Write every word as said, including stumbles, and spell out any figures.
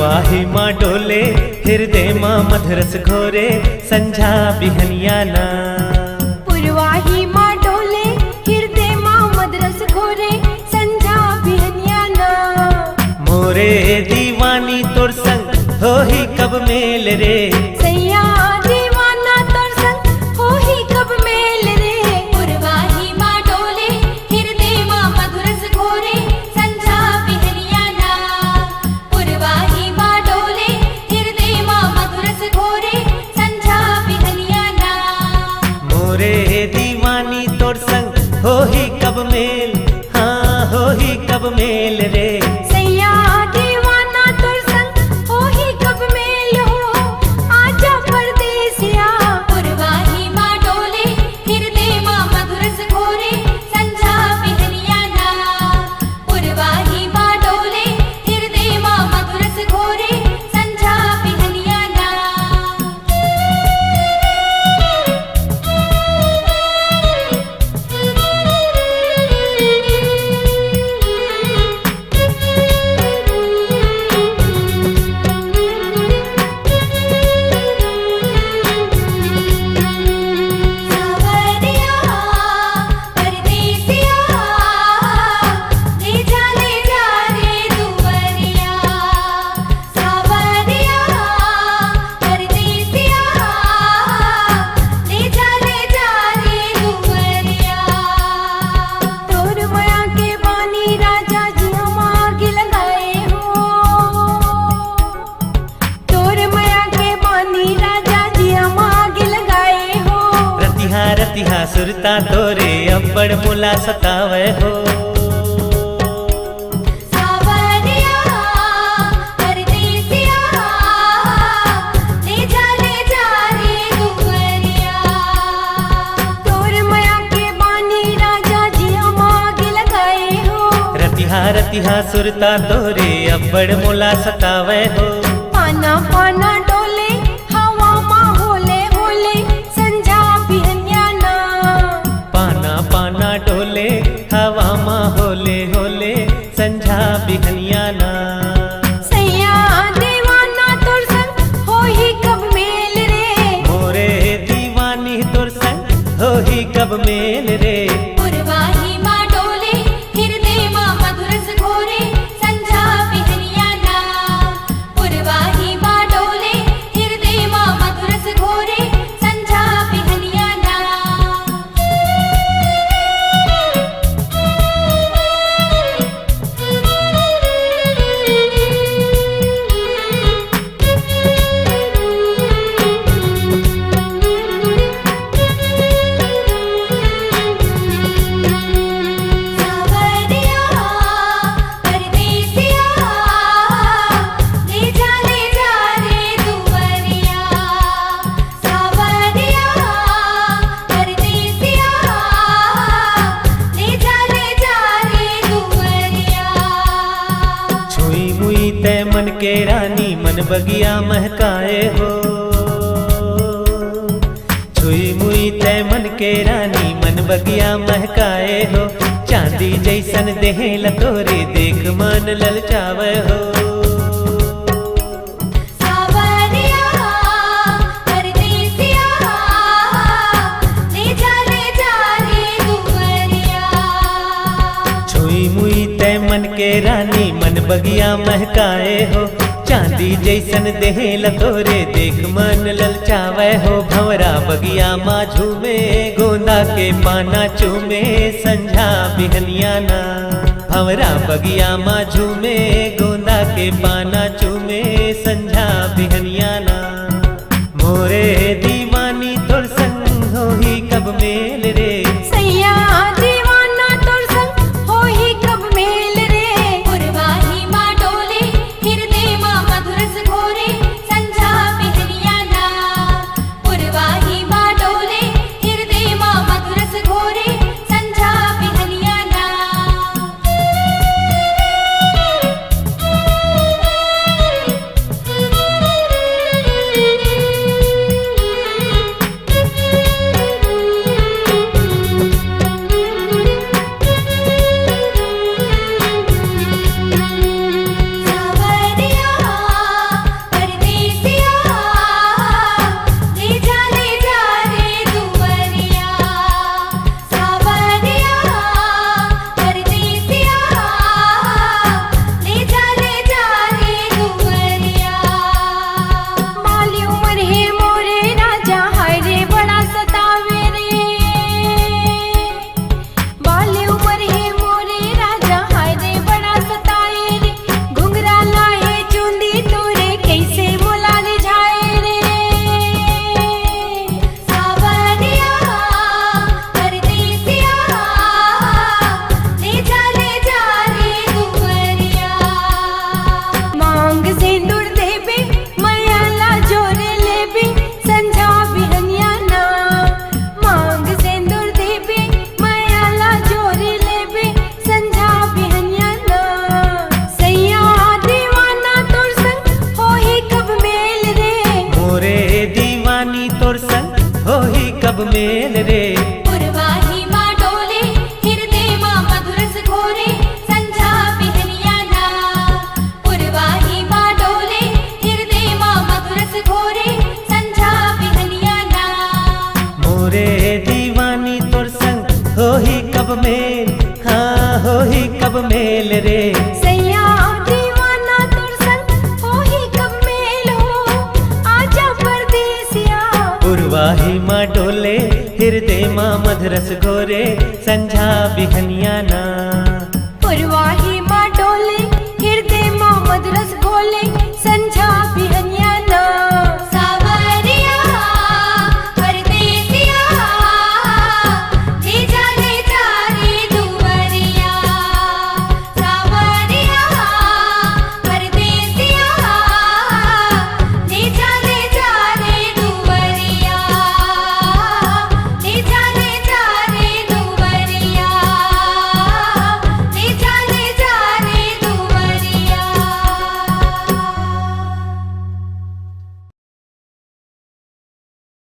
आही माँ डोले हिरदे माँ मधुरस घोरे संझा बिहनिया ना। पुरवाही माँ डोले हिरदे माँ मधुरस घोरे संझा बिहनिया ना। मोरे दीवानी तोर संग होही कब मेल रे। सैया दीवाना तोर संग होही कब मेल रे। पुरवाही माँ डोले हिरदे माँ मधुरस घोरे संझा बिहनिया ना। पुरवाही माँ डोले हिरदे माँ मधुरस घोरे संझा बिहनिया ना। मोरे दीवानी तोर संग होही कब मेल, हाँ होही कब मेल रे। सैया दीवाना तोर संग होही कब मेल हो, आजा परदेसिया। पुरवाही माँ डोले हिरदे माँ मधुरस घोरे संझा बिहनिया ना। पुरवाही माँ डोले हिरदे माँ मधुरस घोरे संझा बिहनिया ना। सावरिया परदेसिया, ले जा, ले जा रे दुवरिया। सावरिया परदेसिया, ले जा, ले जा रे दुवरिया। तोर मया के बानी राजा जी हम आग लगाए हो। तोर मया के बानी राजा जी हम आग लगाए हो। रतिहा रतिहा सुरता तोरे अब्बड़ मोला सतावे हो। सावरिया परदेसिया, ले जा, ले जा रे दुवरिया। तोर मया के बानी राजा जी हम आग लगाए हो। रतिहा रतिहा सुरता तोरे अब्बड़ मोला सतावे हो। पाना पाना डोले हवा मा होले होले संझा बिहनिया ना। पाना पाना डोले हवा मा होले होले संझा बिहनिया ना। सैया दीवाना तोर संग होही कब मेल रे। मोरे दीवानी तोर संग होही कब मेल रे। पुरवाही माँ डोले हिरदे माँ मधुरस घोरे संझा बिहनिया ना। पुरवाही माँ डोले हिरदे माँ मधुरस घोरे संझा बिहनिया ना। सावरिया परदेसिया, ले जा, ले जा रे दुवरिया। सावरिया परदेसिया, ले जा, ले जा रे दुवरिया। छुई मुई तै मन के रानी, मन बगिया महकाए हो। छुई मुई तै मन के रानी, मन बगिया महकाए हो। चांदी जैसन देह ल तोरे, देख मन ललचावे हो। सावरिया परदेसिया, ले जा, ले जा रे दुवरिया। छुई मुई तै मन के रानी, मन बगिया महकाए हो। चांदी जैसन देह ल तोरे, देख मन ललचावे हो। भंवरा बगिया मा झूमे, गोंदा के पाना चूमे, संझा बिहनिया ना। भंवरा बगिया मा झूमे, गोंदा के पाना चूमे, संझा बिहनिया ना। मोरे दीवानी तोर संग होही कब मेल रे। सैया दीवाना तोर संग होही कब मेल रे। पुरवाही माँ डोले हिरदे माँ मधुरस घोरे संझा बिहनिया ना। पुरवाही माँ डोले हिरदे माँ मधुरस घोरे संझा बिहनिया ना। मेल रे। पुरवाही मा डोले हिरदे मा मधुरस घोरे संझा बिहनिया ना। पुरवाही मा डोले हिरदे मा मधुरस घोरे संझा बिहनिया ना। मोरे दीवानी तोर संग होही कब मेल, हाँ होही कब मेल रे। सैया दीवाना तोर संग होही कब मेल हो, आजा परदेसिया। पुरवाही मा डोले हिरदे मा मधुरस घोरे